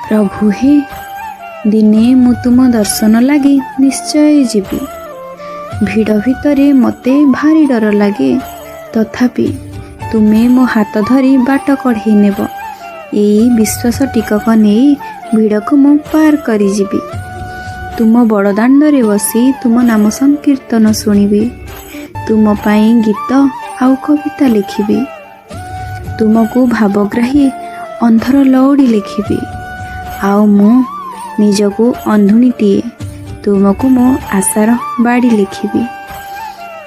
ପ୍ରଭୁ ହେ, ଦିନେ ମୁଁ ତୁମ ଦର୍ଶନ ଲାଗି ନିଶ୍ଚୟ ଯିବି। ଭିଡ଼ ଭିତରେ ମୋତେ ଭାରି ଡର ଲାଗେ, ତଥାପି ତୁମେ ମୋ ହାତ ଧରି ବାଟ କଢ଼େଇ ନେବ, ଏଇ ବିଶ୍ୱାସ ଟିକକ ନେଇ ଭିଡ଼କୁ ମୁଁ ପାର କରିଯିବି। ତୁମ ବଡ଼ଦାଣ୍ଡରେ ବସି ତୁମ ନାମ ସଂକୀର୍ତ୍ତନ ଶୁଣିବି। ତୁମ ପାଇଁ ଗୀତ ଆଉ କବିତା ଲେଖିବି। ତୁମକୁ ଭାବଗ୍ରାହୀ ଅନ୍ଧର ଲଉଡ଼ି ଲେଖିବି, ଆଉ ମୁଁ ନିଜକୁ ଅନ୍ଧୁଣୀଟିଏ ତୁମକୁ ମୋ ଆଶାର ବାଡ଼ି ଲେଖିବି।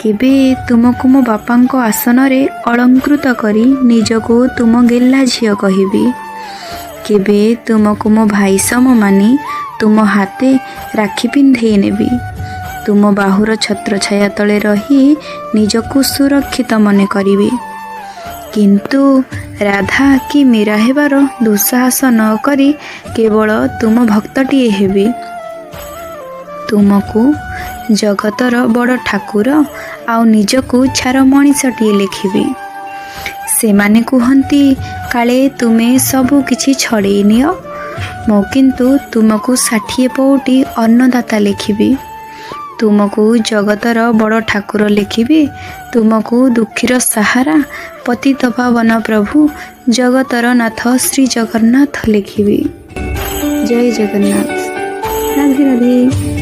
କେବେ ତୁମକୁ ମୋ ବାପାଙ୍କ ଆସନରେ ଅଳଙ୍କୃତ କରି ନିଜକୁ ତୁମ ଗେହ୍ଲା ଝିଅ କହିବି। କେବେ ତୁମକୁ ମୋ ଭାଇ ସମ ମାନି ତୁମ ହାତେ ରାକ୍ଷୀ ପିନ୍ଧେଇ ନେବି। ତୁମ ବାହୁର ଛତ୍ରଛାୟା ତଳେ ରହି ନିଜକୁ ସୁରକ୍ଷିତ ମନେ କରିବି। କିନ୍ତୁ ରାଧା କି ମୀରା ହେବାର ଦୁଃସାହସ ନ କରି କେବଳ ତୁମ ଭକ୍ତଟିଏ ହେବି। ତୁମକୁ ଜଗତର ବଡ଼ ଠାକୁର ଆଉ ନିଜକୁ ଛାର ମଣିଷଟିଏ ଲେଖିବି। ସେମାନେ କୁହନ୍ତି କାଳେ ତୁମେ ସବୁ କିଛି ଛଡ଼େଇ ନିଅ। ମୁଁ କିନ୍ତୁ ତୁମକୁ 60 ପଉଟି ଅନ୍ନଦାତା ଲେଖିବି। ତୁମକୁ ଜଗତର ବଡ଼ ଠାକୁର ଲେଖିବି। ତୁମକୁ ଦୁଃଖୀର ସାହାରା, ପତିତପାବନ ପ୍ରଭୁ ଜଗତର ନାଥ ଶ୍ରୀ ଜଗନ୍ନାଥ ଲେଖିବି। ଜୟ ଜଗନ୍ନାଥ। ରାଧେ ରାଧେ।